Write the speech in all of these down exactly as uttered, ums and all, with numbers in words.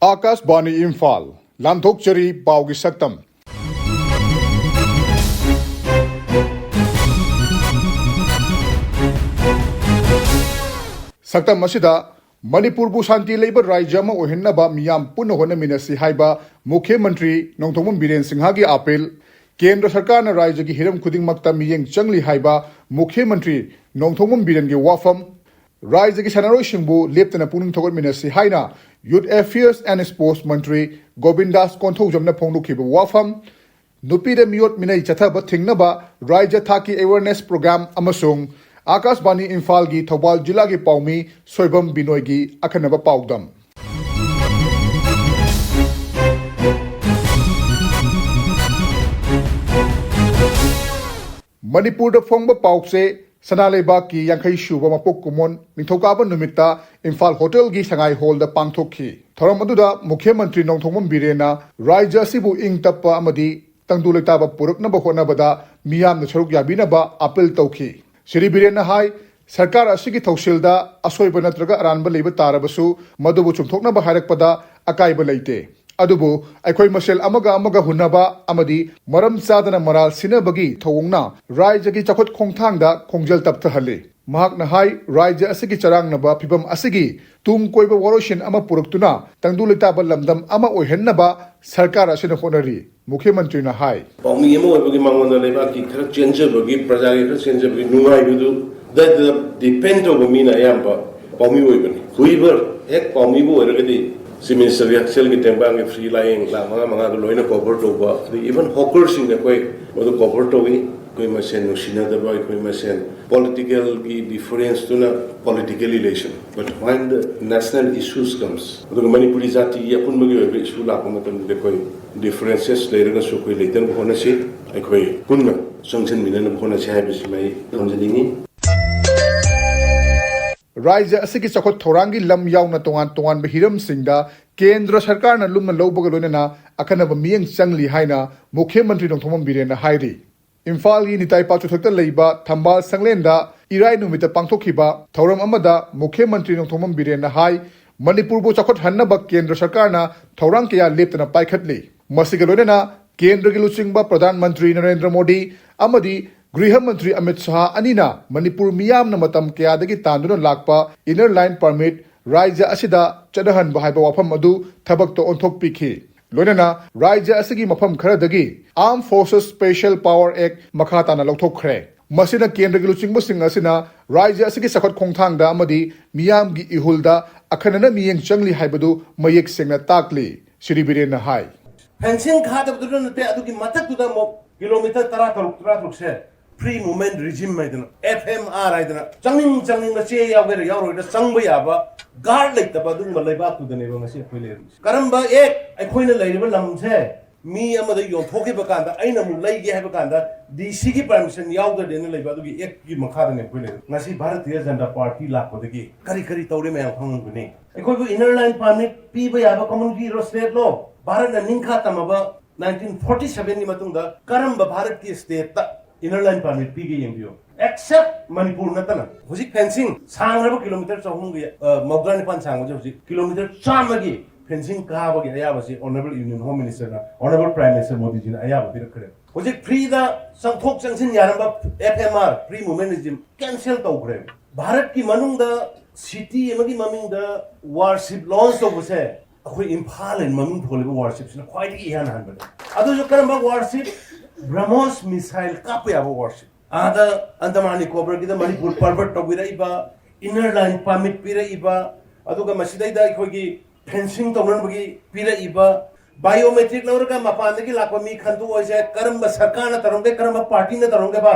ꯑꯥꯀꯥꯁꯕꯥꯅꯤ ꯏꯝꯐꯥꯜ, ꯂꯥꯟꯊꯣꯛꯆꯔꯤ ꯄꯥꯎꯒꯤ ꯁꯛꯇꯝ꯫ ꯁꯛꯇꯝ ꯑꯁꯤꯗ ꯃꯅꯤꯄꯨꯔꯕꯨ ꯁꯥꯟꯇꯤ ꯂꯩꯕ ꯔꯥꯖ꯭ꯌ ꯑꯃ ꯑꯣꯏꯍꯟꯅꯕ ꯃꯤꯌꯥꯝ ꯄꯨꯟꯅ ꯍꯣꯠꯅꯃꯤꯟꯅꯁꯤ ꯍꯥꯏꯕ ꯃꯨꯈ꯭ꯌ ꯃꯟꯇ꯭ꯔꯤ ꯅꯣꯡꯊꯣꯝꯕꯝ ꯕꯤꯔꯦꯟ ꯁꯤꯡꯍꯒꯤ ꯑꯥꯄꯤꯜ, ꯀꯦꯟꯗ꯭ꯔ ꯁꯔꯀꯥꯔꯅ ꯔꯥꯖ꯭ꯌꯒꯤ ꯍꯤꯔꯝ ꯈꯨꯗꯤꯡꯃꯛꯇ ꯃꯤꯠꯌꯦꯡ ꯆꯪꯂꯤ ꯍꯥꯏꯕ ꯃꯨꯈ꯭ꯌ ꯃꯟꯇ꯭ꯔꯤ ꯅꯣꯡꯊꯣꯝꯕꯝ ꯕꯤꯔꯦꯟꯒꯤ ꯋꯥꯐꯝ, ꯔꯥꯖ꯭ꯌꯒꯤ ꯁꯥꯟꯅꯔꯣꯏꯁꯤꯡꯕꯨ ꯂꯦꯞꯇꯅ ꯄꯨꯛꯅꯤꯡ ꯊꯧꯒꯠꯃꯤꯟꯅꯁꯤ ꯍꯥꯏꯅ Youth Affairs and Sports ꯃꯟꯇ꯭ꯔꯤ ꯒꯣꯕꯤꯟꯗꯥꯁ ꯀꯣꯟꯊꯧꯖꯝꯅ ꯐꯣꯡꯗꯣꯛꯈꯤꯕ ꯋꯥꯐꯝ, ꯅꯨꯄꯤꯗ ꯃꯤꯑꯣꯠ ꯃꯤꯅꯩ ꯆꯠꯊꯕ ꯊꯤꯡꯅꯕ ꯔꯥꯖ꯭ꯌ ꯊꯥꯛꯀꯤ awareness program ꯑꯃꯁꯨꯡ ꯑꯥꯀꯥꯁꯕꯥꯅꯤ ꯏꯝꯐꯥꯜꯒꯤ ꯊꯧꯕꯥꯜ ꯖꯤꯂꯥꯒꯤ ꯄꯥꯎꯃꯤ ꯁꯣꯏꯕꯝ ꯕꯤꯅꯣꯏꯒꯤ ꯑꯈꯟꯅꯕ ꯄꯥꯎꯗꯝ꯫ ꯃꯅꯤꯄꯨꯔꯗ ꯐꯣꯡꯕ ꯄꯥꯎꯆꯦ ꯁꯅꯥ ꯂꯩꯕꯥꯛꯀꯤ ꯌꯥꯡꯈꯩ ꯁꯨꯕ ꯃꯄꯣꯛ ꯀꯨꯝꯑꯣꯟ ꯅꯤꯡꯊꯧꯀꯥꯕ ꯅꯨꯃꯤꯠꯇ ꯏꯝꯐꯥꯜ ꯍꯣꯇꯦꯜꯒꯤ ꯁꯉꯥꯏ ꯍꯣꯜꯗ ꯄꯥꯡꯊꯣꯛꯈꯤ꯫ ꯊꯧꯔꯝ ꯑꯗꯨꯗ ꯃꯨꯈ꯭ꯌ ꯃꯟꯇ꯭ꯔꯤ ꯅꯣꯡꯊꯣꯝꯕꯝ ꯕꯤꯔꯦꯟꯅ ꯔꯥꯖ꯭ꯌ ꯑꯁꯤꯕꯨ ꯏꯪ ꯇꯞꯄ ꯑꯃꯗꯤ ꯇꯪꯗꯨ ꯂꯩꯇꯥꯕ ꯄꯨꯔꯛꯅꯕ ꯍꯣꯠꯅꯕꯗ ꯃꯤꯌꯥꯝꯅ ꯁꯔꯨꯛ ꯌꯥꯕꯤꯅꯕ ꯑꯥꯄꯤꯜ ꯇꯧꯈꯤ꯫ ꯁ꯭ꯔꯤ ꯕꯤꯔꯦꯟꯅ ꯍꯥꯏ, ꯁꯔꯀꯥꯔ ꯑꯁꯤꯒꯤ ꯊꯧꯁꯤꯜꯗ ꯑꯁꯣꯏꯕ ꯅꯠꯇ꯭ꯔꯒ ꯑꯔꯥꯟꯕ ꯂꯩꯕ ꯇꯥꯔꯕꯁꯨ ꯃꯗꯨꯕꯨ ꯆꯨꯝꯊꯣꯛꯅꯕ ꯍꯥꯏꯔꯛꯄꯗ ꯑꯀꯥꯏꯕ ꯂꯩꯇꯦ꯫ ꯑꯗꯨꯕꯨ ꯑꯩꯈꯣꯏ ꯃꯁꯦꯜ ꯑꯃꯒ ꯑꯃꯒ ꯍꯨꯟꯅꯕ ꯑꯃꯗꯤ ꯃꯔꯝ ꯆꯥꯗꯅ ꯃꯔꯥꯜ ꯁꯤꯟꯅꯕꯒꯤ ꯊꯧꯑꯣꯡꯅ ꯔꯥꯖ꯭ꯌꯒꯤ ꯆꯥꯎꯈꯠ ꯈꯣꯡꯊꯥꯡꯗ ꯈꯣꯡꯖꯦꯜ ꯇꯞꯊꯍꯜꯂꯤ꯫ ꯃꯍꯥꯛꯅ ꯍꯥꯏ, ꯔꯥꯖ꯭ꯌ ꯑꯁꯤꯒꯤ ꯆꯔꯥꯡꯅꯕ ꯐꯤꯚꯝ ꯑꯁꯤꯒꯤ ꯇꯨꯡ ꯀꯣꯏꯕ ꯋꯥꯔꯣꯏꯁꯤꯟ ꯑꯃ ꯄꯨꯔꯛꯇꯨꯅ ꯇꯪꯗꯨ ꯂꯩꯇꯥꯕ ꯂꯝꯗꯝ ꯑꯃ ꯑꯣꯏꯍꯟꯅꯕ ꯁꯔꯀꯥꯔ ꯑꯁꯤꯅ ꯍꯣꯠꯅꯔꯤ꯫ ꯃꯨꯈ꯭ꯌ ꯃꯟꯇ꯭ꯔꯤꯅ ꯍꯥꯏ, ꯄꯥꯎꯃꯤ ꯑꯃ ꯑꯣꯏꯕꯒꯤ ꯃꯉꯣꯟꯗ ꯂꯩꯕꯥꯛꯀꯤ ꯈꯔ ꯆꯦꯟꯖꯕꯒꯤ, ꯄ꯭ꯔꯖꯥꯒꯤ ꯈꯔ ꯆꯦꯟꯖꯕꯒꯤ ꯅꯨꯡꯉꯥꯏꯕꯗꯨ ꯗ ꯗꯤꯄꯦꯟ ꯇꯧꯕ ꯃꯤꯅ ꯑꯌꯥꯝꯕ ꯄꯥꯎꯃꯤ ꯑꯣꯏꯕꯅꯤ꯫ ꯍꯨꯏꯕꯔ ꯍꯦꯛ ꯄꯥꯎꯃꯤꯕꯨ ꯑꯣꯏꯔꯒꯗꯤ ꯆꯤꯐ ꯃꯤꯅꯤꯁꯇꯔꯒꯤ ꯍꯛꯁꯦꯜꯒꯤ ꯇꯦꯡꯕꯥꯡꯒꯤ ꯐ꯭ꯔꯤ ꯂꯥꯌꯦꯡ ꯂꯥꯛ ꯃꯉꯥ ꯃꯉꯥꯗꯨ ꯂꯣꯏꯅ ꯀꯣꯚꯔ ꯇꯧꯕ, ꯑꯗꯩ ꯏꯚꯟ ꯍꯣꯀꯔꯁꯤꯡꯅ ꯑꯩꯈꯣꯏ ꯃꯗꯨ ꯀꯣꯚꯔ ꯇꯧꯏ꯫ ꯑꯩꯈꯣꯏ ꯃꯁꯦꯟ ꯅꯨꯡꯁꯤꯅꯗꯕ, ꯑꯩꯈꯣꯏ ꯃꯁꯦꯟ ꯄꯣꯂꯤꯇꯤꯀꯦꯜꯒꯤ ꯗꯤꯐꯔꯦꯟꯁꯇꯨꯅ political relation, but when the national issues comes, ꯑꯗꯨꯒ ꯃꯅꯤꯄꯨꯔꯤ ꯖꯥꯇꯤꯒꯤ ꯑꯄꯨꯟꯕꯒꯤ ꯑꯣꯏꯕ ꯏꯁꯨ ꯂꯥꯛꯄ ꯃꯇꯝꯗ ꯑꯩꯈꯣꯏ ꯗꯤꯐꯔꯦꯟꯁꯦꯁ ꯂꯩꯔꯒꯁꯨ ꯑꯩꯈꯣꯏ ꯂꯩꯇꯅꯕ ꯍꯣꯠꯅꯁꯤ, ꯑꯩꯈꯣꯏ ꯄꯨꯟꯅ ꯆꯪꯁꯤꯟꯃꯤꯟꯅꯅꯕ ꯍꯣꯠꯅꯁꯤ ꯍꯥꯏꯕꯁꯤꯃ ꯑꯩ ꯊꯝꯖꯅꯤꯡꯏ꯫ ꯔꯥꯖ꯭ꯌ ꯑꯁꯤꯒꯤ ꯆꯥꯎꯈꯠ ꯊꯧꯔꯥꯡꯒꯤ ꯂꯝ ꯌꯥꯎꯅ ꯇꯣꯉꯥꯟ ꯇꯣꯉꯥꯟꯕ ꯍꯤꯔꯝꯁꯤꯡꯗ ꯀꯦꯟꯗ꯭ꯔ ꯁꯔꯀꯥꯔꯅ ꯂꯨꯝꯅ ꯂꯧꯕꯒ ꯂꯣꯏꯅꯅ ꯑꯈꯟꯅꯕ ꯃꯤꯠꯌꯦꯡ ꯆꯪꯂꯤ ꯍꯥꯏꯅ ꯃꯨꯈ꯭ꯌ ꯃꯟꯇ꯭ꯔꯤ ꯅꯣꯡꯊꯣꯝꯕꯝ ꯕꯤꯔꯦꯟꯅ ꯍꯥꯏꯔꯤ꯫ ꯏꯝꯐꯥꯜꯒꯤ ꯅꯤꯇꯥꯏ ꯄꯥꯆꯨꯊꯛꯇ ꯂꯩꯕ ꯊꯝꯕꯥꯜ ꯁꯪꯂꯦꯟꯗ ꯏꯔꯥꯏ ꯅꯨꯃꯤꯠꯇ ꯄꯥꯡꯊꯣꯛꯈꯤꯕ ꯊꯧꯔꯝ ꯑꯃꯗ ꯃꯨꯈ꯭ꯌ ꯃꯟꯇ꯭ꯔꯤ ꯅꯣꯡꯊꯣꯝꯕꯝ ꯕꯤꯔꯦꯟꯅ ꯍꯥꯏ, ꯃꯅꯤꯄꯨꯔꯕꯨ ꯆꯥꯎꯈꯠꯍꯟꯅꯕ ꯀꯦꯟꯗ꯭ꯔ ꯁꯔꯀꯥꯔꯅ ꯊꯧꯔꯥꯡ ꯀꯌꯥ ꯂꯦꯞꯇꯅ ꯄꯥꯏꯈꯠꯂꯤ꯫ ꯃꯁꯤꯒ ꯂꯣꯏꯅꯅ ꯀꯦꯟꯗ꯭ꯔꯒꯤ ꯂꯨꯆꯤꯡꯕ ꯄ꯭ꯔꯙꯥꯟ ꯃꯟꯇ꯭ꯔꯤ ꯅꯔꯦꯟꯗ꯭ꯔ ꯃꯣꯗꯤ ꯑꯃꯗꯤ ꯒ꯭ꯔꯤꯍ ꯃꯟꯇ꯭ꯔꯤ ꯑꯃꯤꯠ ꯁꯥꯍ ꯑꯅꯤꯅ ꯃꯅꯤꯄꯨꯔ ꯃꯤꯌꯥꯝꯅ ꯃꯇꯝ ꯀꯌꯥꯗꯒꯤ ꯇꯥꯟꯗꯨꯅ ꯂꯥꯛꯄ ꯏꯅꯔ ꯂꯥꯏꯟ ꯄꯔꯃꯤꯠ ꯔꯥꯖ꯭ꯌ ꯑꯁꯤꯗ ꯆꯠꯅꯍꯟꯕ ꯍꯥꯏꯕ ꯋꯥꯐꯝ ꯑꯗꯨ ꯊꯕꯛꯇ ꯑꯣꯟꯊꯣꯛꯄꯤꯈꯤ꯫ ꯂꯣꯏꯅꯅ ꯔꯥꯖ꯭ꯌ ꯑꯁꯤꯒꯤ ꯃꯐꯝ ꯈꯔꯗꯒꯤ Armed Forces Special Power Act ꯃꯈꯥ ꯇꯥꯅ ꯂꯧꯊꯣꯛꯈ꯭ꯔꯦ꯫ ꯃꯁꯤꯅ ꯀꯦꯟꯗ꯭ꯔꯒꯤ ꯂꯨꯆꯤꯡꯕꯁꯤꯡ ꯑꯁꯤꯅ ꯔꯥꯖ꯭ꯌ ꯑꯁꯤꯒꯤ ꯆꯥꯎꯈꯠ ꯈꯣꯡꯊꯥꯡꯗ ꯑꯃꯗꯤ ꯃꯤꯌꯥꯝꯒꯤ ꯏꯍꯨꯜꯗ ꯑꯈꯟꯅꯅ ꯃꯤꯠꯌꯦꯡ ꯆꯪꯂꯤ ꯍꯥꯏꯕꯗꯨ ꯃꯌꯦꯛ ꯁꯦꯡꯅ ꯇꯥꯛꯂꯤ, ꯁ꯭ꯔꯤ ꯕꯤꯔꯦꯟꯅ ꯍꯥꯏ꯫ ꯐꯦꯟꯁꯤꯡ ꯈꯥꯗꯕꯗꯨꯗ ꯅꯠꯇꯦ, ꯑꯗꯨꯒꯤ ꯃꯊꯛꯇꯨꯗ ꯑꯃꯨꯛ ꯀꯤꯂꯣꯃꯤꯇꯔ ꯇꯔꯥ ꯇꯔꯨꯛ, ꯇꯔꯥ ꯇꯔꯨꯛꯁꯦ free movement regime ꯍꯥꯏꯗꯅ, F M R ꯍꯥꯏꯗꯅ, ꯆꯪꯅꯤꯡ ꯆꯪꯅꯤꯡꯕ, ꯆꯦ ꯌꯥꯎꯒꯦꯔꯥ ꯌꯥꯎꯔꯣꯏꯔꯥ ꯆꯪꯕ ꯌꯥꯕ guard ꯂꯩꯇꯕ ꯑꯗꯨꯒꯨꯝꯕ ꯂꯩꯕꯥꯛꯇꯨꯗꯅꯦꯕ ꯉꯁꯤ ꯑꯩꯈꯣꯏ ꯂꯩꯔꯤꯁꯦ꯫ ꯀꯔꯝꯕ ꯑꯦꯛ ꯑꯩꯈꯣꯏꯅ ꯂꯩꯔꯤꯕ ꯂꯝꯁꯦ ꯃꯤ ꯑꯃꯗ ꯌꯣꯟꯊꯣꯛꯈꯤꯕ ꯀꯥꯟꯗ ꯑꯩꯅ ꯑꯃꯨꯛ ꯂꯩꯒꯦ ꯍꯥꯏꯕ ꯀꯥꯟꯗ D C ꯒꯤ permission ꯌꯥꯎꯗ꯭ꯔꯗꯤꯅ ꯂꯩꯕ ꯑꯗꯨꯒꯤ ꯑꯦꯛꯀꯤ ꯃꯈꯥꯗꯅꯦ ꯑꯩꯈꯣꯏ ꯂꯩꯔꯤꯁꯦ꯫ ꯉꯁꯤ ꯚꯥꯔꯇꯤꯌ ꯖꯅꯇꯥ ꯄꯥꯔꯇꯤ ꯂꯥꯛꯄꯗꯒꯤ ꯀꯔꯤ ꯀꯔꯤ ꯇꯧꯔꯦ ꯃꯌꯥꯝ ꯈꯪꯉꯝꯒꯅꯤ꯫ ꯑꯩꯈꯣꯏꯕꯨ inner line permit ꯄꯤꯕ ꯌꯥꯕ community ꯔꯣ, state ꯂꯣ? ꯚꯥꯔꯠꯅ ꯅꯤꯡꯈꯥ ꯇꯝꯃꯕ nineteen forty seven ꯒꯤ ꯃꯇꯨꯡꯗ ꯀꯔꯝꯕ ꯚꯥꯔꯠꯀꯤ state ꯇ inner line permit ꯄꯤꯒꯦ ꯌꯦꯡꯕꯤꯌꯨ꯫ Except ꯃꯅꯤꯄꯨꯔ ꯅꯠꯇꯅ꯫ ꯍꯧꯖꯤꯛ ꯐꯦꯟꯁꯤꯡ ꯁꯥꯡꯈ꯭ꯔꯕ ꯀꯤꯂꯣꯃꯤꯇꯔ ꯆꯍꯨꯝꯒꯤ, ꯑ, ꯃꯧꯗ꯭ꯔꯥ ꯅꯤꯄꯥꯟ ꯁꯥꯡꯕꯁꯦ ꯍꯧꯖꯤꯛ ꯀꯤꯂꯣꯃꯤꯇꯔ ꯆꯥꯝꯃꯒꯤ ꯐꯦꯟꯁꯤꯡ ꯀꯥꯕꯒꯤ ꯑꯌꯥꯕꯁꯤ Honourable Union Home Minister ꯅ, Honourable Prime Minister ꯃꯣꯗꯤꯖꯤꯅ ꯑꯌꯥꯕ ꯄꯤꯔꯛꯈ꯭ꯔꯦ꯫ ꯍꯧꯖꯤꯛ free ꯗ ꯆꯪꯊꯣꯛ ꯆꯪꯁꯤꯟ ꯌꯥꯔꯝꯕ F M R, free movement regime, cancel ꯇꯧꯈ꯭ꯔꯦ꯫ ꯚꯥꯔꯠꯀꯤ ꯃꯅꯨꯡꯗ city ꯑꯃꯒꯤ ꯃꯃꯤꯡꯗ warship launch ꯇꯧꯕꯁꯦ ꯑꯩꯈꯣꯏ ꯏꯝꯐꯥꯜ ꯑꯅ ꯃꯃꯤꯡ ꯊꯣꯜꯂꯤꯕ warship ꯁꯤꯅ ꯈ꯭ꯋꯥꯏꯗꯒꯤ ꯏꯍꯥꯟ ꯍꯥꯟꯕꯅꯤ꯫ ꯑꯗꯨꯁꯨ ꯀꯔꯝꯕ warship? BrahMos missile ꯀꯥꯞꯄ ꯌꯥꯕ warship꯫ ꯑꯥꯗ Andaman Nicobar ꯒꯤꯗ Manipur pervert ꯇꯧꯕꯤꯔꯛꯏꯕ, inner line permit ꯄꯤꯔꯛꯏꯕ, ꯑꯗꯨꯒ ꯃꯁꯤꯗꯩꯗ ꯑꯩꯈꯣꯏꯒꯤ fencing ꯇꯧꯅꯅꯕꯒꯤ ꯄꯤꯔꯛꯏꯕ, biometric ꯂꯧꯔꯒ ꯃꯄꯥꯟꯗꯒꯤ ꯂꯥꯛꯄ ꯃꯤ ꯈꯟꯗꯣꯛꯑꯣꯏꯁꯦ ꯀꯔꯝꯕ ꯁꯔꯀꯥꯔꯅ ꯇꯧꯔꯝꯒꯦ, ꯀꯔꯝꯕ ꯄꯥꯔꯇꯤꯅ ꯇꯧꯔꯝꯒꯦꯕ?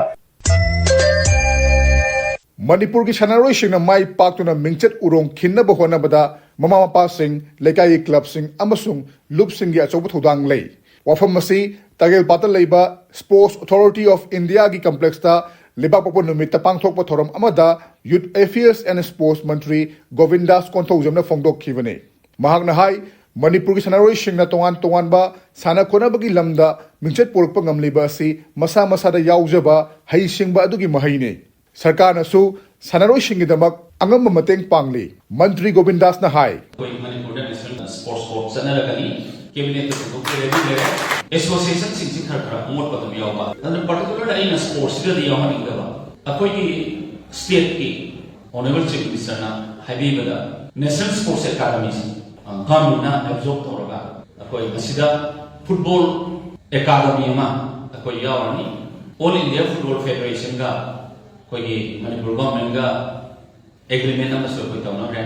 ꯃꯅꯤꯄꯨꯔꯒꯤ ꯁꯥꯟꯅꯔꯣꯏꯁꯤꯡꯅ ꯃꯥꯏ ꯄꯥꯛꯇꯨꯅ ꯃꯤꯡꯆꯠ ꯎꯔꯣꯡ ꯈꯤꯟꯅꯕ ꯍꯣꯠꯅꯕꯗ ꯃꯃꯥ ꯃꯄꯥꯁꯤꯡ, ꯂꯩꯀꯥꯏꯒꯤ ꯀ꯭ꯂꯕꯁꯤꯡ ꯑꯃꯁꯨꯡ ꯂꯨꯞꯁꯤꯡꯒꯤ ꯑꯆꯧꯕ ꯊꯧꯗꯥꯡ ꯂꯩ꯫ ꯋꯥꯐꯝ ꯑꯁꯤ ꯇꯥꯒꯦꯜꯄꯥꯠꯇ ꯂꯩꯕ Sports Authority of India ꯒꯤ complex ꯇ ꯂꯩꯕꯥꯛ ꯄꯣꯛꯄ ꯅꯨꯃꯤꯠꯇ ꯄꯥꯡꯊꯣꯛꯄ ꯊꯧꯔꯝ ꯑꯃꯗ Youth Affairs and Sports ꯃꯟꯇ꯭ꯔꯤ ꯒꯣꯕꯤꯟꯗꯥꯁ ꯀꯣꯟꯊꯧꯖꯝꯅ ꯐꯣꯡꯗꯣꯛꯈꯤꯕꯅꯤ꯫ ꯃꯍꯥꯛꯅ ꯍꯥꯏ, ꯃꯅꯤꯄꯨꯔꯒꯤ ꯁꯥꯟꯅꯔꯣꯏꯁꯤꯡꯅ ꯇꯣꯉꯥꯟ ꯇꯣꯉꯥꯟꯕ ꯁꯥꯟꯅ ꯈꯣꯠꯅꯕꯒꯤ ꯂꯝꯗ ꯃꯤꯡꯆꯠ ꯄꯨꯔꯛꯄ ꯉꯝꯂꯤꯕ ꯑꯁꯤ ꯃꯁꯥ ꯃꯁꯥꯗ ꯌꯥꯎꯖꯕ ꯍꯩꯁꯤꯡꯕ ꯑꯗꯨꯒꯤ ꯃꯍꯩꯅꯤ꯫ ꯁꯔꯀꯥꯔꯅꯁꯨ ꯁꯥꯟꯅꯔꯣꯏꯁꯤꯡꯒꯤꯗꯃꯛ ꯑꯉꯝꯕ ꯃꯇꯦꯡ ꯄꯥꯡꯂꯤ꯫ ꯃꯟꯇ꯭ꯔꯤ ꯒꯣꯕꯤꯟꯗꯥꯁꯅ ꯍꯥꯏ꯫ ꯑꯩꯈꯣꯏ ꯃꯅꯤꯄꯨꯔꯗ ꯅꯦꯁꯅꯦꯜ ꯁ꯭ꯄꯣꯔꯠꯁ ꯕꯣꯔꯗ ꯆꯠꯅꯔꯒꯅꯤ꯫ ꯀꯦꯕꯤꯅꯦꯠꯇ ꯊꯣꯏꯗꯣꯛꯄ ꯔꯦꯗꯤ ꯂꯩꯔꯦ꯫ ꯑꯦꯁꯣꯁꯤꯌꯦꯁꯟꯁꯤꯡꯁꯤ ꯈꯔ ꯈꯔ ꯑꯃꯣꯠꯄ ꯑꯗꯨꯝ ꯌꯥꯎꯕ, ꯑꯗꯨꯅ ꯄꯥꯔꯇꯤꯀꯨꯂꯔ ꯑꯩꯅ ꯁ꯭ꯄꯣꯔꯠꯁꯁꯤꯗꯗꯤ ꯌꯥꯎꯍꯟꯅꯤꯡꯗꯕ꯫ ꯑꯩꯈꯣꯏꯒꯤ ꯁ꯭ꯇꯦꯠꯀꯤ ꯑꯣꯅꯔꯦꯕꯜ ꯆꯤꯐ ꯃꯤꯅꯤꯁꯇꯔꯅ ꯍꯥꯏꯕꯤꯕꯗ ꯅꯦꯁꯅꯦꯜ ꯁ꯭ꯄꯣꯔꯠꯁ ꯑꯦꯀꯥꯗꯃꯤꯁꯤ ꯒꯚꯔꯟꯃꯦꯟꯠꯅ ꯑꯦꯕꯖꯣꯔꯕ ꯇꯧꯔꯒ ꯑꯩꯈꯣꯏ ꯃꯁꯤꯗ ꯐꯨꯠꯕꯣꯜ ꯑꯦꯀꯥꯗꯃꯤ ꯑꯃ ꯑꯩꯈꯣꯏ ꯌꯥꯎꯔꯅꯤ꯫ ꯑꯣꯜ ꯏꯟꯗꯤꯌꯥ ꯐꯨꯠꯕꯣꯜ ꯐꯦꯗꯔꯦꯁꯟꯒ ꯑꯩꯈꯣꯏꯒꯤ ꯃꯅꯤꯄꯨꯔ ꯒꯚꯔꯟꯃꯦꯟꯠꯒ ꯑꯦꯒ꯭ꯔꯤꯃꯦꯟꯠ ꯑꯃꯁꯨ ꯑꯩꯈꯣꯏ ꯇꯧꯅꯈ꯭ꯔꯦ꯫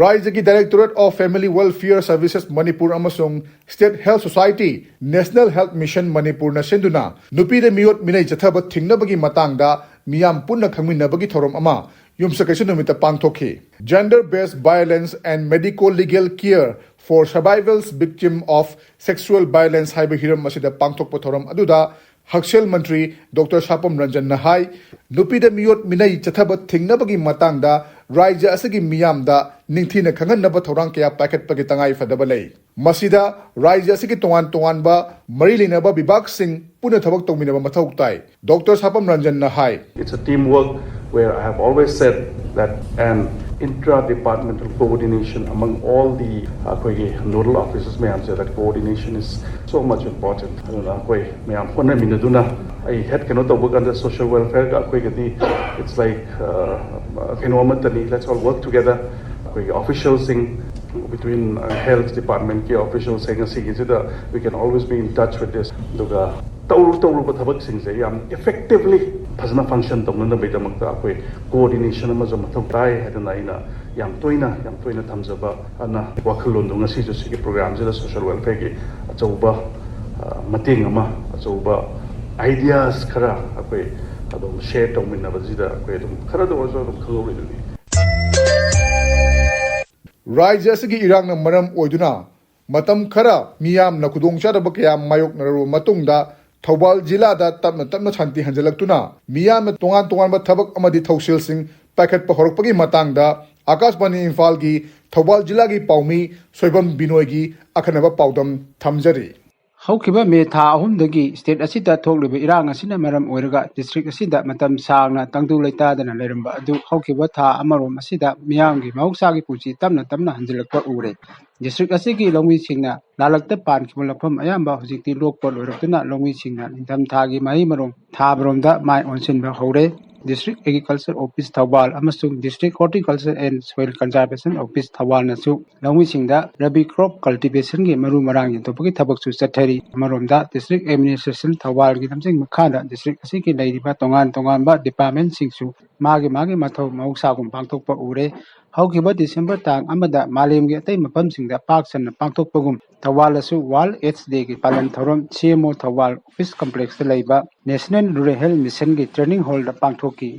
ꯔꯥꯏꯖ꯭ꯌꯒꯤ Directorate of Family Welfare Services Manipur ꯑꯃꯁꯨꯡ State Health Society, National Health Mission ꯃꯅꯤꯄꯨꯔꯅ ꯁꯤꯟꯗꯨꯅ ꯅꯨꯄꯤꯗ ꯃꯤꯑꯣꯠ ꯃꯤꯅꯩ ꯆꯠꯊꯕ ꯊꯤꯡꯅꯕꯒꯤ ꯃꯇꯥꯡꯗ ꯃꯤꯌꯥꯝ ꯄꯨꯟꯅ ꯈꯪꯃꯤꯟꯅꯕꯒꯤ ꯊꯧꯔꯝ ꯑꯃ ꯌꯨꯝꯁꯀꯩꯁ ꯅꯨꯃꯤꯠꯇ ꯄꯥꯡꯊꯣꯛꯈꯤ꯫ Gender Based Violence and Medico Legal Care for Survivors Victim of Sexual Violence ꯍꯥꯏꯕ ꯍꯤꯔꯝ ꯑꯁꯤꯗ ꯄꯥꯡꯊꯣꯛꯄ ꯊꯧꯔꯝ ꯑꯗꯨꯗ ꯍꯛꯁꯦꯜ ꯃꯟꯇ꯭ꯔꯤ ꯗꯣꯛꯇꯔ ꯁꯥꯄꯝ ꯔꯟꯖꯟꯅ ꯍꯥꯏ, ꯅꯨꯄꯤꯗ ꯃꯤꯑꯣꯠ ꯃꯤꯅꯩ ꯆꯠꯊꯕ ꯊꯤꯡꯅꯕꯒꯤ ꯃꯇꯥꯡꯗ ꯔꯥꯏꯖ꯭ꯌ ꯑꯁꯤꯒꯤ ꯃꯤꯌꯥꯝꯗ ꯅꯤꯡꯊꯤꯅ ꯈꯪꯍꯟꯅꯕ ꯊꯧꯔꯥꯡ ꯀꯌꯥ ꯄꯥꯏꯈꯠꯄꯒꯤ ꯇꯉꯥꯏ ꯐꯗꯕ ꯂꯩ꯫ ꯃꯁꯤꯗ ꯔꯥꯏꯖ꯭ꯌ ꯑꯁꯤꯒꯤ ꯇꯣꯉꯥꯟ ꯇꯣꯉꯥꯟꯕ ꯃꯔꯤ ꯂꯩꯅꯕ ꯕꯤꯚꯥꯒꯁꯤꯡ ꯄꯨꯟꯅ ꯊꯕꯛ ꯇꯧꯃꯤꯟꯅꯕ ꯃꯊꯧ ꯇꯥꯏ꯫ ꯗꯣꯛꯇꯔ ꯁꯥꯄꯝ ꯔꯟꯖꯟꯅ ꯍꯥꯏ꯫ It's a teamwork where I have always said that an intra-departmental coordination among all the ꯑꯩꯈꯣꯏꯒꯤ nodal officers ꯃꯌꯥꯝꯁꯦ, that coordination is so much important. ꯑꯗꯨꯅ ꯑꯩꯈꯣꯏ ꯃꯌꯥꯝ ꯍꯣꯠꯅꯃꯤꯟꯅꯗꯨꯅ ꯑꯩ ꯍꯦꯠ ꯀꯩꯅꯣ ꯇꯧꯕ ꯀꯥꯟꯗ social welfareꯒ ꯑꯩꯈꯣꯏꯒꯗꯤ it's like uh, ꯀꯩꯅꯣ ꯑꯃꯠꯇꯅꯤ, let's all work together. ꯑꯩꯈꯣꯏꯒꯤ officialꯁꯤꯡ between health departmentꯀꯤ officialꯁꯤꯡ ꯑꯁꯤꯒꯤꯁꯤꯗ we can always be in touch with this. ꯑꯗꯨꯒ ꯇꯧꯔꯨ ꯇꯧꯔꯨꯕ ꯊꯕꯛꯁꯤꯡꯁꯦ ꯌꯥꯝ effectively ꯐꯖꯅ function ꯇꯧꯅꯅꯕꯒꯤꯗꯃꯛꯇ ꯑꯩꯈꯣꯏ coordination ꯑꯃꯁꯨ ꯃꯊꯧ ꯇꯥꯏ ꯍꯥꯏꯗꯅ ꯑꯩꯅ ꯌꯥꯝ ꯇꯣꯏꯅ ꯌꯥꯝ ꯇꯣꯏꯅ ꯊꯝꯖꯕ ꯑꯗꯨꯅ ꯋꯥꯈꯜꯂꯣꯟꯗꯣ ꯉꯁꯤꯁꯨ ꯁꯤꯒꯤ programꯁꯤꯗ social welfareꯒꯤ ꯑꯆꯧꯕ ꯃꯇꯦꯡ ꯑꯃ, ꯑꯆꯧꯕ ideas ꯈꯔ ꯑꯩꯈꯣꯏ ꯑꯗꯨꯝ share ꯇꯧꯃꯤꯟꯅꯕꯁꯤꯗ ꯑꯩꯈꯣꯏ ꯑꯗꯨꯝ ꯈꯔꯗ ꯑꯣꯏꯔꯁꯨ ꯑꯗꯨꯝ ꯈꯪꯍꯧꯔꯤꯗꯨꯅꯤ꯫ ꯔꯥꯏꯖ꯭ꯌ ꯑꯁꯤꯒꯤ ꯏꯔꯥꯡꯅ ꯃꯔꯝ ꯑꯣꯏꯗꯨꯅ ꯃꯇꯝ ꯈꯔ ꯃꯤꯌꯥꯝꯅ ꯈꯨꯗꯣꯡꯆꯥꯗꯕ ꯀꯌꯥ ꯃꯥꯌꯣꯛꯅꯔꯕ ꯃꯇꯨꯡꯗ ꯊꯧꯕꯥꯜ ꯖꯤꯂꯥꯗ ꯇꯞꯅ ꯇꯞꯅ ꯁꯥꯟꯇꯤ ꯍꯟꯖꯤꯜꯂꯛꯇꯨꯅ ꯃꯤꯌꯥꯝꯅ ꯇꯣꯉꯥꯟ ꯇꯣꯉꯥꯟꯕ ꯊꯕꯛ ꯑꯃꯗꯤ ꯊꯧꯁꯤꯜꯁꯤꯡ ꯄꯥꯏꯈꯠꯄ ꯍꯧꯔꯛꯄꯒꯤ ꯃꯇꯥꯡꯗ ꯑꯀꯥꯁꯕꯥꯅꯤ ꯏꯝꯐꯥꯜꯒꯤ ꯊꯧꯕꯥꯜ ꯖꯤꯂꯥꯒꯤ ꯄꯥꯎꯃꯤ ꯁꯣꯏꯕꯝ ꯕꯤꯅꯣꯏꯒꯤ ꯑꯈꯟꯅꯕ ꯄꯥꯎꯗꯝ ꯊꯝꯖꯔꯤ꯫ ꯍꯧꯈꯤꯕ ꯃꯦ ꯊꯥ ꯑꯍꯨꯝꯗꯒꯤ ꯁ꯭ꯇꯦꯠ ꯑꯁꯤꯗ ꯊꯣꯛꯂꯤꯕ ꯏꯔꯥꯡ ꯑꯁꯤꯅ ꯃꯔꯝ ꯑꯣꯏꯔꯒ ꯗꯤꯁꯇ꯭ꯔꯤꯛ ꯑꯁꯤꯗ ꯃꯇꯝ ꯁꯥꯡꯅ ꯇꯪꯗꯨ ꯂꯩꯇꯥꯗꯅ ꯂꯩꯔꯝꯕ ꯑꯗꯨ ꯍꯧꯈꯤꯕ ꯊꯥ ꯑꯃꯔꯣꯝ ꯑꯁꯤꯗ ꯃꯤꯌꯥꯝꯒꯤ ꯃꯍꯧꯁꯥꯒꯤ ꯄꯨꯟꯁꯤ ꯇꯞꯅ ꯇꯞꯅ ꯍꯟꯖꯤꯜꯂꯛꯄ ꯎꯔꯦ꯫ ꯗꯤꯁꯇ꯭ꯔꯤꯛ ꯑꯁꯤꯒꯤ ꯂꯧꯃꯤꯁꯤꯡꯅ ꯂꯥꯂꯛꯇ ꯄꯥꯟꯈꯤꯕ ꯂꯧꯐꯝ ꯑꯌꯥꯝꯕ ꯍꯧꯖꯤꯛꯇꯤ ꯂꯣꯛꯄ ꯂꯣꯏꯔꯛꯇꯨꯅ ꯂꯧꯃꯤꯁꯤꯡꯅ ꯅꯤꯡꯊꯝꯊꯥꯒꯤ ꯃꯍꯩ ꯃꯔꯣꯡ ꯊꯥꯕꯔꯣꯝꯗ ꯃꯥꯏ ꯑꯣꯟꯁꯤꯟꯕ ꯍꯧꯔꯦ꯫ District Agriculture Office ꯊꯧꯕꯥꯜ ꯑꯃꯁꯨꯡ District Horticulture and Soil Conservation Office ꯊꯧꯕꯥꯜꯅꯁꯨ ꯂꯧꯃꯤꯁꯤꯡꯗ ꯔꯕꯤ ꯀ꯭ꯔꯣꯞ ꯀꯜꯇꯤꯚꯦꯁꯟꯒꯤ ꯃꯔꯨ ꯃꯔꯥꯡ ꯌꯦꯟꯊꯣꯛꯄꯒꯤ ꯊꯕꯛꯁꯨ ꯆꯠꯊꯔꯤ꯫ ꯑꯃꯔꯣꯝꯗ ꯗꯤꯁꯇ꯭ꯔꯤꯛ ꯑꯦꯗꯃꯤꯅꯤꯁꯇ꯭ꯔꯦꯁꯟ ꯊꯧꯕꯥꯜꯒꯤ ꯂꯝꯖꯤꯡ ꯃꯈꯥꯗ ꯗꯤꯁꯇ꯭ꯔꯤꯛ ꯑꯁꯤꯒꯤ ꯂꯩꯔꯤꯕ ꯇꯣꯉꯥꯟ ꯇꯣꯉꯥꯟꯕ ꯗꯤꯄꯥꯔꯠꯃꯦꯟꯁꯤꯡꯁꯨ ꯃꯥꯒꯤ ꯃꯥꯒꯤ ꯃꯊꯧ ꯃꯍꯧꯁꯥꯒꯨꯝ ꯄꯥꯡꯊꯣꯛꯄ ꯎꯔꯦ꯫ ꯍꯧꯈꯤꯕ ꯗꯤꯁꯦꯝꯕꯔ ꯇꯥꯡ ꯑꯃꯗ ꯃꯥꯂꯦꯝꯒꯤ ꯑꯇꯩ ꯃꯐꯝꯁꯤꯡꯗ ꯄꯥꯛ ꯁꯟꯅ ꯄꯥꯡꯊꯣꯛꯄꯒꯨꯝ ꯊꯧꯕꯥꯜꯗꯁꯨ ꯋꯥꯔꯜ ꯑꯦꯗꯁ ꯗꯦꯒꯤ ꯄꯥꯂꯟ ꯊꯧꯔꯝ ꯁꯤ ꯑꯦꯝ ꯑꯣ ꯊꯧꯕꯥꯜ ꯑꯣꯐꯤꯁ ꯀꯝꯄ꯭ꯂꯦꯛꯁꯇ ꯂꯩꯕ ꯅꯦꯁꯅꯦꯜ ꯔꯨꯔꯦꯜ ꯍꯦꯜꯊ ꯃꯤꯁꯟꯒꯤ ꯇ꯭ꯔꯦꯅꯤꯡ ꯍꯣꯜꯗ ꯄꯥꯡꯊꯣꯛꯈꯤ꯫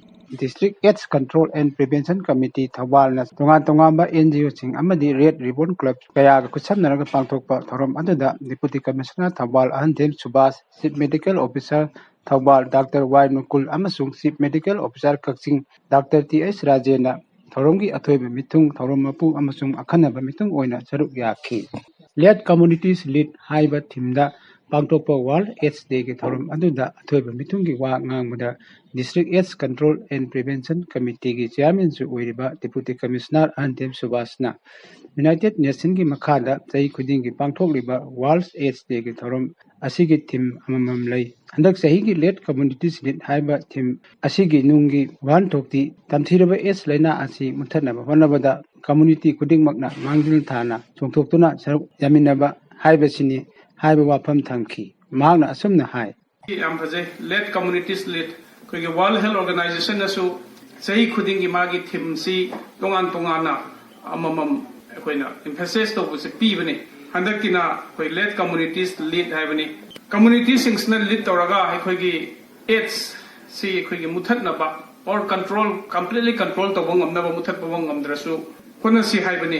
District AIDS Control and Prevention Committee ꯊꯧꯕꯥꯜꯅ ꯇꯣꯉꯥꯟ ꯇꯣꯉꯥꯟꯕ ꯑꯦꯟ ꯖꯤ ꯑꯣꯁꯤꯡ ꯑꯃꯗꯤ ꯔꯦꯗ ꯔꯤꯕꯣꯟ ꯀ꯭ꯂꯕ ꯀꯌꯥꯒ ꯈꯨꯠꯁꯝꯅꯔꯒ ꯄꯥꯡꯊꯣꯛꯄ ꯊꯧꯔꯝ ꯑꯗꯨꯗ ꯗꯤꯄꯨꯇꯤ ꯀꯃꯤꯁꯅꯔ ꯊꯧꯕꯥꯜ ꯑꯍꯟꯊꯦꯝ ꯁꯨꯕꯥꯁ, chief medical officer Thoubal doctor Y Nukul ꯑꯃꯁꯨꯡ chief medical officer Kakching doctor T H ꯔꯥꯖꯦꯟꯅ ꯊꯧꯔꯝꯒꯤ ꯑꯊꯣꯏꯕ ꯃꯤꯊꯨꯡ ꯊꯧꯔꯝ ꯃꯄꯨ ꯑꯃꯁꯨꯡ ꯑꯈꯟꯅꯕ ꯃꯤꯊꯨꯡ ꯑꯣꯏꯅ ꯁꯔꯨꯛ ꯌꯥꯈꯤ꯫ Lead Communities Lead ꯍꯥꯏꯕ ꯊꯤꯝꯗ ꯄꯥꯡꯊꯣꯛꯄ ꯋꯥꯔꯜ ꯑꯦꯗꯁ ꯗꯦꯒꯤ ꯊꯧꯔꯝ ꯑꯗꯨꯗ ꯑꯊꯣꯏꯕ ꯃꯤꯊꯨꯡꯒꯤ ꯋꯥ ꯉꯥꯡꯕꯗ District AIDS Control and Prevention Committeeꯒꯤ ꯆꯤꯌꯥꯔꯃꯦꯟꯁꯨ ꯑꯣꯏꯔꯤꯕ ꯗꯤꯄꯨꯇꯤ ꯀꯃꯤꯁꯅꯔ ꯑꯍꯟꯊꯦꯝ ꯁꯨꯕꯥꯁꯅ ꯌꯨꯅꯥꯏꯇꯦꯗ ꯅꯦꯁꯟꯒꯤ ꯃꯈꯥꯗ ꯆꯍꯤ ꯈꯨꯗꯤꯡꯒꯤ ꯄꯥꯡꯊꯣꯛꯂꯤꯕ ꯋꯥꯔꯜ ꯑꯦꯗꯁ ꯗꯦꯒꯤ ꯊꯧꯔꯝ ꯑꯁꯤꯒꯤ ꯊꯤꯝ ꯑꯃꯃꯝ ꯂꯩ꯫ ꯍꯟꯗꯛ ꯆꯍꯤꯒꯤ Lead Communities Lead ꯍꯥꯏꯕ ꯊꯤꯝ ꯑꯁꯤꯒꯤ ꯅꯨꯡꯒꯤ ꯋꯥꯍꯟꯊꯣꯛꯇꯤ ꯇꯝꯊꯤꯔꯕ ꯑꯦꯗꯁ ꯂꯥꯏꯅꯥ ꯑꯁꯤ ꯃꯨꯠꯊꯠꯅꯕ ꯍꯣꯠꯅꯕꯗ ꯀꯝꯃꯨꯅꯤꯇꯤ ꯈꯨꯗꯤꯡꯃꯛꯅ ꯃꯥꯡꯖꯤꯜ ꯊꯥꯅ ꯆꯣꯡꯊꯣꯛꯇꯨꯅ ꯁꯔꯨꯛ ꯌꯥꯃꯤꯟꯅꯕ ꯍꯥꯏꯕꯁꯤꯅꯤ ꯍꯥꯏꯕ ꯋꯥꯐꯝ ꯊꯝꯈꯤ꯫ ꯃꯍꯥꯛꯅ ꯑꯁꯨꯝꯅ ꯍꯥꯏ꯫ ꯌꯥꯝ ꯐꯖꯩ꯫ Lead Communities Lead ꯑꯩꯈꯣꯏꯒꯤ ꯋꯥꯔꯜ ꯍꯦꯜꯊ ꯑꯣꯔꯒꯅꯥꯏꯖꯦꯁꯟꯅꯁꯨ ꯆꯍꯤ ꯈꯨꯗꯤꯡꯒꯤ ꯃꯥꯒꯤ ꯊꯤꯝꯁꯤ ꯇꯣꯉꯥꯟ ꯇꯣꯉꯥꯟꯅ ꯑꯃꯃꯝ ꯑꯩꯈꯣꯏꯅ ꯏꯝꯐꯦꯁꯥꯏꯁ ꯇꯧꯕꯁꯦ ꯄꯤꯕꯅꯤ꯫ ꯍꯟꯗꯛꯀꯤꯅ ꯑꯩꯈꯣꯏ Lead Communities Lead ꯍꯥꯏꯕꯅꯤ꯫ ꯀꯝꯃꯨꯅꯤꯇꯤꯁꯤꯡꯁꯤꯅ ꯂꯤꯗ ꯇꯧꯔꯒ ꯑꯩꯈꯣꯏꯒꯤ ꯑꯦꯗꯁ ꯁꯤ ꯑꯩꯈꯣꯏꯒꯤ ꯃꯨꯊꯠꯅꯕ or control, completely control ꯇꯧꯕ ꯉꯝꯅꯕ, ꯃꯨꯊꯠꯄ ꯉꯝꯗ꯭ꯔꯁꯨ ꯍꯣꯠꯅꯁꯤ ꯍꯥꯏꯕꯅꯤ꯫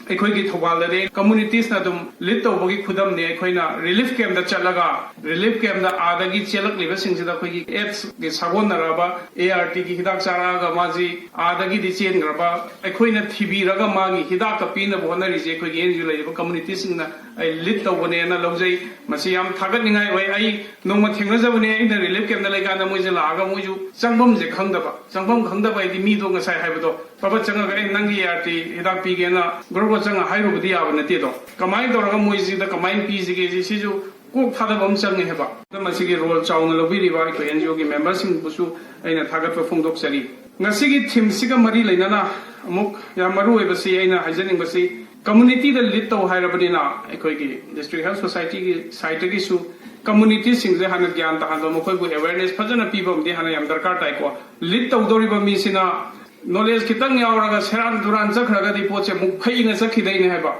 ꯑꯩꯈꯣꯏꯒꯤ ꯊꯧꯕꯥꯜꯗꯗꯤ communitiesꯅ ꯑꯗꯨꯝ ꯂꯤꯠ ꯇꯧꯕꯒꯤ ꯈꯨꯗꯝꯅꯤ꯫ ꯑꯩꯈꯣꯏꯅ ꯔꯤꯂꯤꯐ ꯀꯦꯝꯞꯇ ꯆꯠꯂꯒ ꯔꯤꯂꯤꯐ ꯀꯦꯝꯞꯇ ꯑꯥꯗꯒꯤ ꯆꯦꯜꯂꯛꯂꯤꯕꯁꯤꯡꯁꯤꯗ ꯑꯩꯈꯣꯏꯒꯤ ꯑꯦꯗꯁꯀꯤ ꯁꯥꯒꯣꯟꯅꯔꯕ, ꯑꯦ ꯑꯥꯔ ꯇꯤꯒꯤ ꯍꯤꯗꯥꯛ ꯆꯥꯔꯛꯑꯒ ꯃꯥꯁꯤ ꯑꯥꯗꯒꯤꯗꯤ ꯆꯦꯟꯈ꯭ꯔꯕ, ꯑꯩꯈꯣꯏꯅ ꯊꯤꯕꯤꯔꯒ ꯃꯥꯒꯤ ꯍꯤꯗꯥꯛꯀ ꯄꯤꯅꯕ ꯍꯣꯠꯅꯔꯤꯁꯦ ꯑꯩꯈꯣꯏꯒꯤ ꯑꯦꯟ ꯖꯤ ꯑꯣ ꯂꯩꯔꯤꯕ communitiesꯁꯤꯡꯅ ꯑꯩ ꯂꯤꯠ ꯇꯧꯕꯅꯦꯅ ꯂꯧꯖꯩ꯫ ꯃꯁꯤ ꯌꯥꯝ ꯊꯥꯒꯠꯅꯤꯡꯉꯥꯏ ꯑꯣꯏ꯫ ꯑꯩ ꯅꯣꯡꯃ ꯊꯦꯡꯅꯖꯕꯅꯦ, ꯑꯩꯅ ꯔꯤꯂꯤꯐ ꯀꯦꯝꯞꯇ ꯂꯩꯀꯥꯟꯗ ꯃꯣꯏꯁꯦ ꯂꯥꯛꯑꯒ ꯃꯣꯏꯁꯨ ꯆꯪꯐꯝꯁꯦ ꯈꯪꯗꯕ, ꯆꯪꯐꯝ ꯈꯪꯗꯕ ꯍꯥꯏꯗꯤ ꯃꯤꯗꯣ ꯉꯁꯥꯏ ꯍꯥꯏꯕꯗꯣ ꯄꯕꯠ ꯆꯪꯉꯒ ꯑꯩ ꯅꯪꯒꯤ ꯑꯦ ꯑꯥꯔ ꯇꯤ ꯍꯤꯗꯥꯛ ꯄꯤꯒꯦꯅ ꯒ꯭ꯔꯣ ꯒ꯭ꯔꯣ ꯆꯪꯉ ꯍꯥꯏꯔꯨꯕꯗꯤ ꯌꯥꯕ ꯅꯠꯇꯦꯗꯣ꯫ ꯀꯃꯥꯏꯅ ꯇꯧꯔꯒ ꯃꯣꯏꯁꯤꯗ ꯀꯃꯥꯏꯅ ꯄꯤꯁꯤꯒꯦ ꯁꯤ-, ꯁꯤꯁꯨ ꯀꯣꯛ ꯊꯥꯗꯕ ꯑꯃ ꯆꯪꯉꯦ ꯍꯥꯏꯕ꯫ ꯃꯁꯤꯒꯤ ꯔꯣꯜ ꯆꯥꯎꯅ ꯂꯧꯕꯤꯔꯤꯕ ꯑꯩꯈꯣꯏ ꯑꯦꯟ ꯖꯤ ꯑꯣꯒꯤ ꯃꯦꯝꯕꯔꯁꯤꯡꯕꯨꯁꯨ ꯑꯩꯅ ꯊꯥꯒꯠꯄ ꯐꯣꯡꯗꯣꯛꯆꯔꯤ꯫ ꯉꯁꯤꯒꯤ ꯊꯤꯝꯁꯤꯒ ꯃꯔꯤ ꯂꯩꯅꯅ ꯑꯃꯨꯛ ꯌꯥꯝ ꯃꯔꯨ ꯑꯣꯏꯕꯁꯤ ꯑꯩꯅ ꯍꯥꯏꯖꯅꯤꯡꯕꯁꯤ, communityꯗ ꯂꯤꯠ ꯇꯧ ꯍꯥꯏꯔꯕꯅꯤꯅ ꯑꯩꯈꯣꯏꯒꯤ ꯗꯤꯁꯇ꯭ꯔꯤꯛ ꯍꯦꯜꯊ ꯁꯣꯁꯥꯏꯇꯤꯒꯤ ꯁꯥꯏꯠꯇꯒꯤꯁꯨ communitiesꯁꯤꯡꯁꯦ ꯍꯥꯟꯅ ꯒ꯭ꯌꯥꯟ ꯇꯥꯍꯟꯕ, ꯃꯈꯣꯏꯕꯨ awareness ꯐꯖꯅ ꯄꯤꯕ ꯑꯃꯗꯤ ꯍꯥꯟꯅ ꯌꯥꯝ ꯗꯔꯀꯥꯔ ꯇꯥꯏꯀꯣ꯫ ꯂꯤꯠ ꯇꯧꯗꯧꯔꯤꯕ ꯃꯤꯁꯤꯅ ꯅꯣꯂꯦꯖ ꯈꯤꯇꯪ ꯌꯥꯎꯔꯒ ꯁꯦꯔꯥꯟ ꯇꯨꯔꯥꯟ ꯆꯠꯈ꯭ꯔꯒꯗꯤ ꯄꯣꯠꯁꯦ ꯑꯃꯨꯛ ꯐꯩꯅ ꯆꯠꯈꯤꯗꯣꯏꯅꯦ ꯍꯥꯏꯕ꯫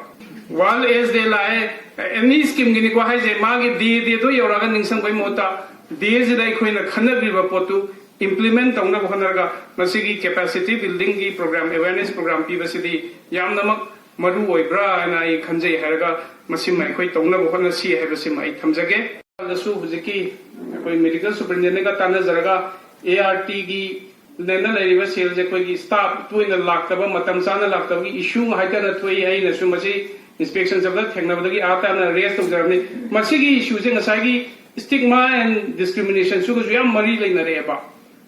ꯋꯥꯔꯜꯗ ꯑꯦꯖ ꯗꯦ ꯂꯥꯛꯑꯦ, ꯑꯦꯅꯤ ꯁ꯭ꯀꯤꯝꯒꯤꯅꯤꯀꯣ ꯍꯥꯏꯁꯦ, ꯃꯥꯒꯤ ꯗꯦ ꯗꯦꯗꯣ ꯌꯧꯔꯛꯑꯒ ꯅꯤꯡꯁꯤꯡꯕꯒꯤ ꯃꯍꯨꯠꯇ ꯗꯦꯁꯤꯗ ꯑꯩꯈꯣꯏꯅ ꯈꯟꯅꯕꯤꯕ ꯄꯣꯠꯇꯨ ꯏꯝꯄ꯭ꯂꯤꯃꯦꯟ ꯇꯧꯅꯕ ꯍꯣꯠꯅꯔꯒ ꯃꯁꯤꯒꯤ ꯀꯦꯄꯥꯁꯤꯇꯤ ꯕꯤꯜꯗꯤꯡꯒꯤ ꯄ꯭ꯔꯣꯒ꯭ꯔꯥꯝ, ꯑꯦꯋꯦꯔꯅꯦꯁ ꯄ꯭ꯔꯣꯒ꯭ꯔꯥꯝ ꯄꯤꯕꯁꯤꯗꯤ ꯌꯥꯝꯅꯃꯛ ꯃꯔꯨ ꯑꯣꯏꯕ꯭ꯔꯥ ꯍꯥꯏꯅ ꯑꯩ ꯈꯟꯖꯩ꯫ ꯍꯥꯏꯔꯒ ꯃꯁꯤꯃ ꯑꯩꯈꯣꯏ ꯇꯧꯅꯕ ꯍꯣꯠꯅꯁꯤ ꯍꯥꯏꯕꯁꯤꯃ ꯑꯩ ꯊꯝꯖꯒꯦ꯫ ꯗꯁꯨ ꯍꯧꯖꯤꯛꯀꯤ ꯑꯩꯈꯣꯏ ꯃꯦꯗꯤꯀꯦꯜ ꯁꯨꯄꯔꯤꯟꯇꯦꯟꯗꯦꯟꯒ ꯇꯥꯟꯅꯖꯔꯒ ꯑꯦ ꯑꯥꯔ ꯇꯤꯒꯤ ꯅꯦꯅ ꯂꯩꯔꯤꯕ ꯁꯦꯜꯁꯦ ꯑꯩꯈꯣꯏꯒꯤ ꯁ꯭ꯇꯥꯐ ꯇꯣꯏꯅ ꯂꯥꯛꯇꯕ, ꯃꯇꯝ ꯆꯥꯅ ꯂꯥꯛꯇꯕꯒꯤ ꯏꯁꯨ ꯍꯥꯏꯇꯥꯅ ꯊꯣꯛꯏ꯫ ꯑꯩꯅꯁꯨ ꯃꯁꯤ ꯏꯟꯁꯄꯦꯛꯁꯟ ꯆꯠꯄꯗ ꯊꯦꯡꯅꯕꯗꯒꯤ ꯑꯥ ꯇꯥꯅ ꯔꯦꯁ ꯇꯧꯖꯔꯕꯅꯤ꯫ ꯃꯁꯤꯒꯤ ꯏꯁꯨꯁꯦ ꯉꯁꯥꯏꯒꯤ stigma and discriminationꯁꯨꯒꯁꯨ ꯌꯥꯝ ꯃꯔꯤ ꯂꯩꯅꯔꯛꯑꯦꯕ꯫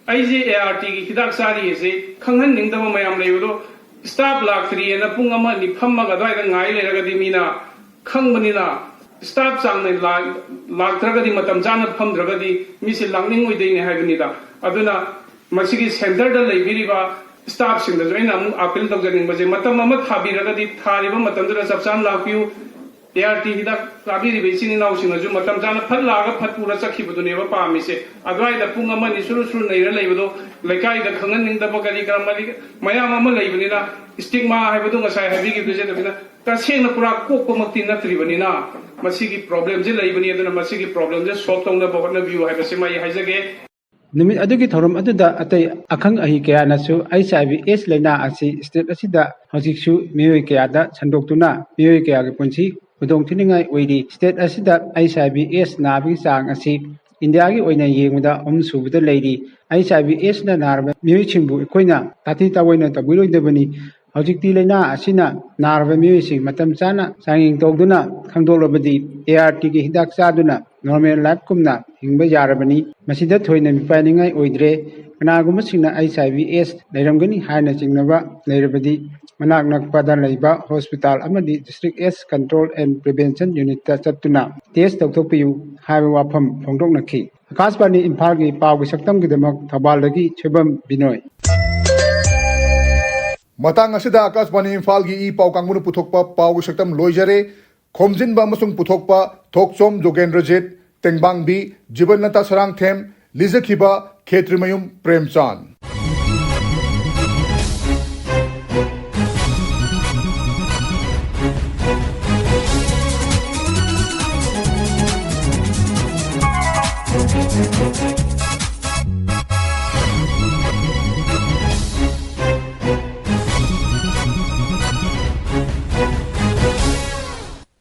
ꯑꯩꯁꯦ ꯑꯦ ꯑꯥꯔ ꯇꯤꯒꯤ ꯍꯤꯗꯥꯛ ꯆꯥꯔꯤꯁꯦ ꯈꯪꯍꯟꯅꯤꯡꯗꯕ ꯃꯌꯥꯝ ꯂꯩꯕꯗꯣ, ꯁ꯭ꯇꯥꯐ ꯂꯥꯛꯇ꯭ꯔꯤꯑꯅ ꯄꯨꯡ ꯑꯃ ꯑꯅꯤ ꯐꯝꯃꯒ ꯑꯗꯨꯋꯥꯏꯗ ꯉꯥꯏ ꯂꯩꯔꯒꯗꯤ ꯃꯤꯅ ꯈꯪꯕꯅꯤꯅ, ꯁ꯭ꯇꯥꯐ ꯆꯥꯡ ꯅꯥꯏꯅ ꯂꯥꯛ-, ꯂꯥꯛꯇ꯭ꯔꯒꯗꯤ, ꯃꯇꯝ ꯆꯥꯅ ꯐꯝꯗ꯭ꯔꯒꯗꯤ ꯃꯤꯁꯦ ꯂꯥꯛꯅꯤꯡꯉꯣꯏꯗꯣꯏꯅꯦ ꯍꯥꯏꯕꯅꯤꯗ꯫ ꯑꯗꯨꯅ ꯃꯁꯤꯒꯤ ꯁꯦꯟꯇꯔꯗ ꯂꯩꯕꯤꯔꯤꯕ ꯁ꯭ꯇꯥꯐꯁꯤꯡꯗꯁꯨ ꯑꯩꯅ ꯑꯃꯨꯛ ꯑꯥꯄꯤꯜ ꯇꯧꯖꯅꯤꯡꯕꯁꯦ, ꯃꯇꯝ ꯑꯃ ꯊꯥꯕꯤꯔꯒꯗꯤ ꯊꯥꯔꯤꯕ ꯃꯇꯝꯗꯨꯗ ꯆꯞ ꯆꯥꯅ ꯂꯥꯛꯄꯤꯌꯨ꯫ ꯑꯦ ꯑꯥꯔ ꯇꯤ ꯍꯤꯗꯥꯛ ꯆꯥꯕꯤꯔꯤꯕ ꯏꯆꯤꯟ ꯏꯅꯥꯎꯁꯤꯡꯅꯁꯨ ꯃꯇꯝ ꯆꯥꯅ ꯐꯠ ꯂꯥꯛꯑꯒ ꯐꯠ ꯄꯨꯔ ꯆꯠꯈꯤꯕꯗꯨꯅꯦꯕ ꯄꯥꯝꯃꯤꯁꯦ꯫ ꯑꯗꯨꯋꯥꯏꯗ ꯄꯨꯡ ꯑꯃ ꯑꯅꯤ ꯁꯨꯔꯨ ꯁꯨꯔꯨ ꯅꯩꯔ ꯂꯩꯕꯗꯣ, ꯂꯩꯀꯥꯏꯗ ꯈꯪꯍꯟꯅꯤꯡꯗꯕ ꯀꯔꯤ ꯀꯔꯥ ꯃꯔꯤ-, ꯃꯌꯥꯝ ꯑꯃ ꯂꯩꯕꯅꯤꯅ, stigma ꯍꯥꯏꯕꯗꯨ ꯉꯁꯥꯏ ꯍꯥꯏꯕꯤꯈꯤꯕꯗꯨꯁꯦ ꯑꯗꯨꯃꯥꯏꯅ ꯇꯁꯦꯡꯅ ꯄꯨꯔꯥ ꯀꯣꯛꯄꯃꯛꯇꯤ ꯅꯠꯇ꯭ꯔꯤꯕꯅꯤꯅ, ꯃꯁꯤꯒꯤ ꯄ꯭ꯔꯣꯕ꯭ꯂꯦꯝꯁꯦ ꯂꯩꯕꯅꯤ꯫ ꯑꯗꯨꯅ ꯃꯁꯤꯒꯤ ꯄ꯭ꯔꯣꯕ꯭ꯂꯦꯝꯁꯦ ꯁꯣꯜꯕ ꯇꯧꯅꯕ ꯍꯣꯠꯅꯕꯤꯌꯨ ꯍꯥꯏꯕꯁꯤꯃ ꯑꯩ ꯍꯥꯏꯖꯒꯦ꯫ ꯅꯨꯃꯤꯠ ꯑꯗꯨꯒꯤ ꯊꯧꯔꯝ ꯑꯗꯨꯗ ꯑꯇꯩ ꯑꯈꯪ ꯑꯍꯩ ꯀꯌꯥꯅꯁꯨ ꯑꯩꯆ ꯑꯥꯏ ꯚꯤ ꯑꯦꯁ ꯂꯥꯏꯅꯥ ꯑꯁꯤ ꯁ꯭ꯇꯦꯠ ꯑꯁꯤꯗ ꯍꯧꯖꯤꯛꯁꯨ ꯃꯤꯑꯣꯏ ꯀꯌꯥꯗ ꯁꯟꯗꯣꯛꯇꯨꯅ ꯃꯤꯑꯣꯏ ꯀꯌꯥꯒꯤ ꯄꯨꯟꯁꯤ ꯈꯨꯗꯣꯡ ꯊꯤꯅꯤꯡꯉꯥꯏ ꯑꯣꯏꯔꯤ꯫ ꯁ꯭ꯇꯦꯠ ꯑꯁꯤꯗ ꯑꯩꯆ ꯑꯥꯏ ꯚꯤ ꯑꯦꯁ ꯅꯥꯕꯒꯤ ꯆꯥꯡ ꯑꯁꯤ ꯏꯟꯗꯤꯌꯥꯒꯤ ꯑꯣꯏꯅ ꯌꯦꯡꯕꯗ ꯑꯍꯨꯝ ꯁꯨꯕꯗ ꯂꯩꯔꯤ꯫ ꯑꯩꯆ ꯑꯥꯏ ꯚꯤ ꯑꯦꯁꯅ ꯅꯥꯔꯕ ꯃꯤꯑꯣꯏꯁꯤꯡꯕꯨ ꯑꯩꯈꯣꯏꯅ ꯇꯥꯊꯤ ꯇꯥꯑꯣꯏꯅ ꯇꯧꯕꯤꯔꯣꯏꯗꯕꯅꯤ꯫ ꯍꯧꯖꯤꯛꯇꯤ ꯂꯥꯏꯅꯥ ꯑꯁꯤꯅ ꯅꯥꯔꯕ ꯃꯤꯑꯣꯏꯁꯤꯡ ꯃꯇꯝ ꯆꯥꯅ ꯆꯥꯡꯌꯦꯡ ꯇꯧꯗꯨꯅ ꯈꯪꯗꯣꯛꯂꯕꯗꯤ ꯑꯦ ꯑꯥꯔ ꯇꯤꯒꯤ ꯍꯤꯗꯥꯛ ꯆꯥꯗꯨꯅ ꯅꯣꯔꯃꯦꯜ ꯂꯥꯏꯐꯀꯨꯝꯅ ꯍꯤꯡꯕ ꯌꯥꯔꯕꯅꯤ꯫ ꯃꯁꯤꯗ ꯊꯣꯏꯅ ꯃꯤꯄꯥꯏꯅꯤꯡꯉꯥꯏ ꯑꯣꯏꯗ꯭ꯔꯦ꯫ ꯀꯅꯥꯒꯨꯝꯕꯁꯤꯡꯅ ꯑꯩꯆ ꯑꯥꯏ ꯚꯤ ꯑꯦꯁ ꯂꯩꯔꯝꯒꯅꯤ ꯍꯥꯏꯅ ꯆꯤꯡꯅꯕ ꯂꯩꯔꯕꯗꯤ ꯃꯅꯥꯛ ꯅꯛꯄꯗ ꯂꯩꯕ ꯍꯣꯁꯄꯤꯇꯥꯜ ꯑꯃꯗꯤ district AIDS control and prevention ꯌꯨꯅꯤꯠꯇ ꯆꯠꯇꯨꯅ ꯇꯦꯁ ꯇꯧꯊꯣꯛꯄꯤꯌꯨ ꯍꯥꯏꯕ ꯋꯥꯐꯝ ꯐꯣꯡꯗꯣꯛꯅꯈꯤ꯫ ꯑꯀꯥꯁꯕꯥꯅꯤ ꯏꯝꯐꯥꯜꯒꯤ ꯄꯥꯎꯒꯤ ꯁꯛꯇꯝꯒꯤꯗꯃꯛ ꯊꯧꯕꯥꯜꯗꯒꯤ ꯁꯣꯏꯕꯝ ꯕꯤꯅꯣꯏ꯫ ꯃꯇꯥꯡ ꯑꯁꯤꯗ ꯑꯀꯥꯁꯕꯥꯅꯤ ꯏꯝꯐꯥꯜꯒꯤ ꯏ ꯄꯥꯎ ꯀꯥꯡꯕꯨꯅ ꯄꯨꯊꯣꯛꯄ ꯄꯥꯎꯒꯤ ꯁꯛꯇꯝ ꯂꯣꯏꯖꯔꯦ꯫ ꯈꯣꯝꯖꯤꯟꯕ ꯑꯃꯁꯨꯡ ꯄꯨꯊꯣꯛꯄ ꯊꯣꯛꯆꯣꯝ ꯖꯣꯒꯦꯟꯗ꯭ꯔꯖꯤꯠ, ꯇꯦꯡꯕꯥꯡꯕꯤ ꯖꯤꯕꯟꯅꯇꯥ ꯁꯔꯥꯡꯊꯦꯝ, ꯂꯤꯖꯈꯤꯕ ꯈꯦꯇ꯭ꯔꯤꯃꯌꯨꯝ ꯄ꯭ꯔꯦꯝꯆꯥꯟ꯫